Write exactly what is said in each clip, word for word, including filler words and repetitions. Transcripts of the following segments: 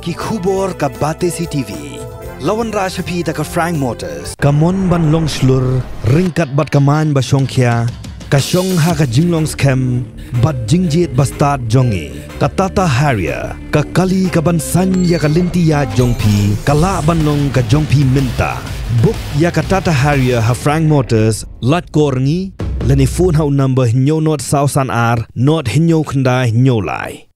Ki khubor ka Batesi T V. La wanrah sha phi da ka Frank Motors. Ka mon ban long shlur, ryngkat bad ka main ba shongkhia, ka shong ha ka jinglong skhem bad jingjied ba stad jong ngi. Ka Tata Harrier, ka kali ka ban saiñ ïa ka lynti ïaid jong phi, ka lah ban long ka jong phi mynta. Book ïa ka Tata Harrier ha Frank Motors, lait kor ngi, lane phone ha u number hynñiew nod saw san ar, nod hynñiew khyndai hynñiew lai.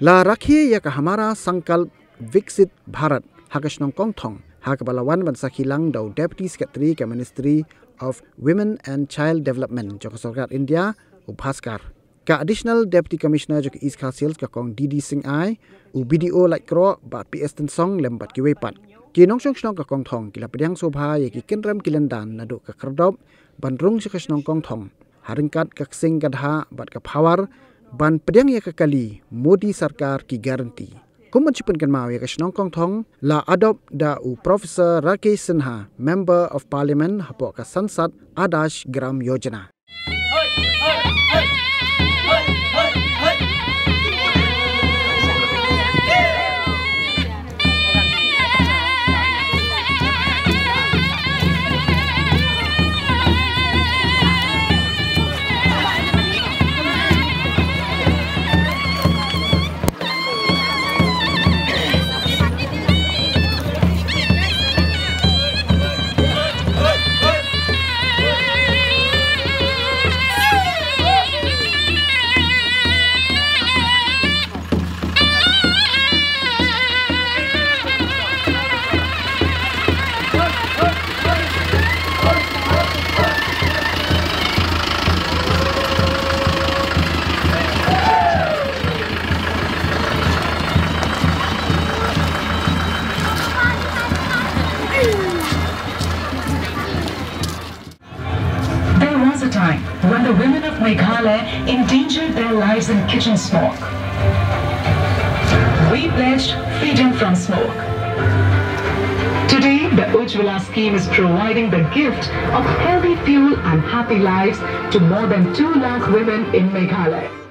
La rakhe ïa ka Hamara Sankalp Viksit Bharat ha ka shnong Kongthong, ha kaba la wan ban sakhi lang da u Deputy Secretary ka Ministry of Women and Child Development jong ka Sorkar India, u Bhaskar. Ka Additional Deputy Commissioner jong ka East Khasi Hills ka Kong D D Singh Ai, u B D O Laitkroh, Bah P S Tynsong lem bad kiwei pat. Ki nongshong shnong ka Kongthong ki la pdiang sngewbha ïa ki kynrem ki lyndan naduh ka khyrdop ban rung sha ka shnong Kongthong, ha ryngkat ka ksing ka dha bad ka power ban pdiang ïa ka kali Modi Sarkar ki guarantee. Kum ban shu pynkynmaw ïa ka shnong Kongthong la adopt da u Professor Rakesh Sinha, Member of Parliament hapoh ka Sansad Adarsh Gram Yojana. There was a time when the women of Meghalaya endangered their lives in kitchen smoke. We pledged freedom from smoke. Today, the Ujjwala scheme is providing the gift of healthy fuel and happy lives to more than two lakh women in Meghalaya.